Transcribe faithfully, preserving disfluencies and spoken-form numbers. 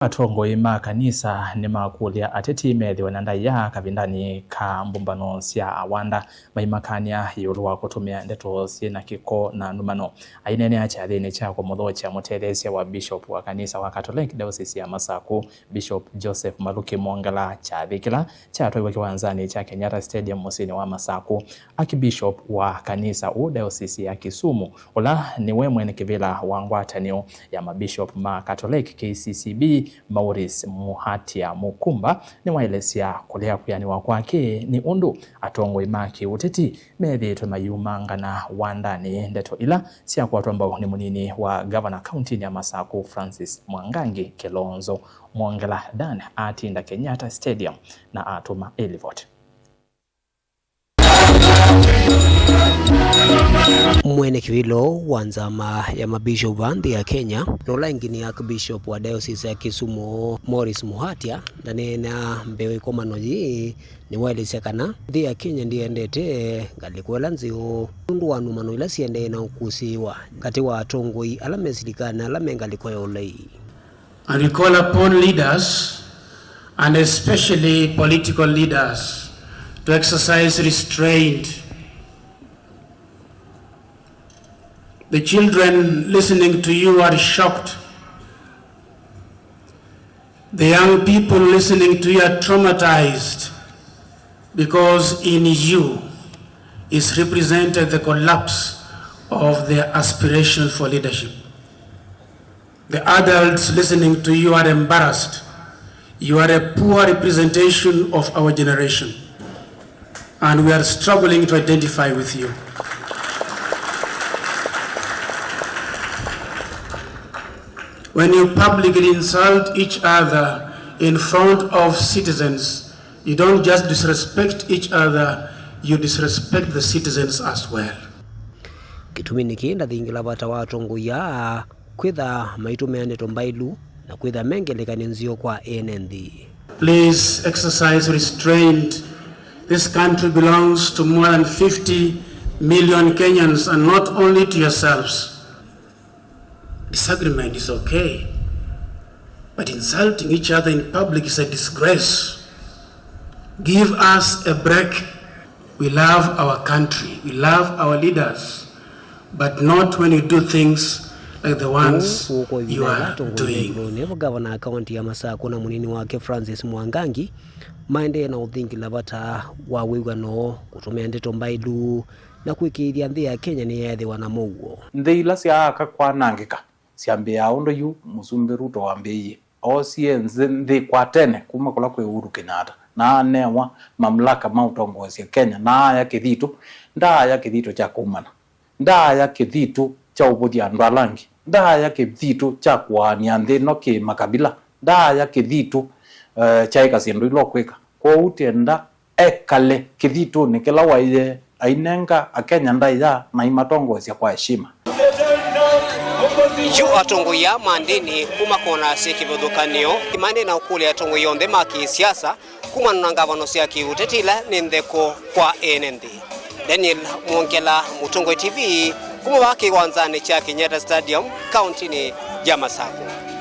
Atongoi ma kanisa nĩmakũlya ateti methĩwe na ndaĩa kavindanĩ ka mbũmbano sya awanda, maimakany'a ĩũlũ wa kũtũmĩa ndeto syĩ na kĩko na nũmano. Aineenea kyathĩnĩ kya kũmũthokya mũtetheesya wa Bishop wa kanisa wa Catholic Diocese ya Masaku, Bishop Joseph Maluki Mwongela, kyathĩ kĩla kyatwaiwe kĩwanzanĩ kya Kenyatta Stadium mũsyĩnĩ wa Masaku. Archbishop wa kanisa ũũ Diocese ya Kisumu, ũla nĩwe mwene kĩvĩla wa ngwatanĩo ya mabishop ma Catholic, K C C B, Maurice Muhatia Mukumba, nĩwaelesya kũlea kwĩanĩwa kwake nĩ ũndũ atongoi ma kĩũteti methĩĩtwe mayumangana wandanĩ ndeto ila syakwatwa mbau nĩ mũnini wa gavana kauntinĩ ya Masaku, Francis Mwangangi Kilonzo. Mwongela Dan atinda Kenyatta Stadium na atũma ĩlivoti. Mwene kĩvĩlo wa nzama ya mabishop a nthĩ ya Kenya, na ũla ĩngĩ nĩ Archbishop wa Diocese ya Kisumu, Maurice Muhatia, ndaneenea mbee wa ĩkomano yĩĩ, nĩwaelesya kana nthĩ ya Kenya ndĩendete ngalĩko ĩla nzeo nũndũ wa nũmano ila siendee na ũkũsĩĩwa katĩ wa atongoi ala me silikalĩ na ala me ngalĩko ya ũlei. And we call upon leaders, and especially political leaders, to exercise restraint. The children listening to you are shocked. The young people listening to you are traumatized because in you is represented the collapse of their aspiration for leadership. The adults listening to you are embarrassed. You are a poor representation of our generation, and we are struggling to identify with you. When you publicly insult each other in front of citizens, you don't just disrespect each other, you disrespect the citizens as well. Kĩtumi nĩkĩ ndathingĩla vata wa atongoi aa kwĩtha maitũmĩa ndeto mbaĩlu na kwĩtha me ngelekany'o nzeo kwa ene nthĩ. Please exercise restraint. This country belongs to more than fifty million Kenyans and not only to yourselves. Disagreement is okay, but insulting each other in public is a disgrace. Give us a break. We love our country, we love our leaders, but not when you do things like the ones you are doing. Nevo gavana wa kaunti ya Masaku na mũnini wake Francis Mwangangi maendee na ũthingĩla vata wa wĩw'ano, kũtũmĩa ndeto mbaĩlu, na kũĩkĩĩthya nthĩ ya Kenya nĩyeethĩwa na mũuo. Nthĩ ila syaaka kwanangĩka syambĩĩaa ũndũ yu Mũsumbĩ Ruto wambĩĩie. Oosie nthĩ, nthĩ kwa tene kuma kũla kwĩ Uhuru Kenyatta, na anewa mamlaka ma ũtongoesya Kenya, na aya kĩthitũ. Ndaaya kĩthitũ kya kũumana, ndaaya kĩthitũ kya ũvũthya andũ ala angĩ, ndaaya kĩthitũ kya kũaany'a nthĩ ĩno kĩ makavila, ndaaya kĩthitũ, eh, kyaĩka syĩndũ ila ũkwĩka. Kwoou tienda ekale kĩthitũnĩ kĩla waĩe ainenga Akenya ndaĩa na aimatongoesya kwa heshima. Yu atongoi aa ma ndĩni kuma kona syĩ kĩvathũkany'o nĩmaendee na ũkũlya atongoi onthe ma kĩsiasa kumana na ngavano sya kĩũteti ila nĩ ntheko kwa ene nthĩ. Daniel Mwongela, Mũtongoi T V, kuma vaa kĩwanzanĩ kya Kenyatta Stadium, kauntinĩ ya Masaku.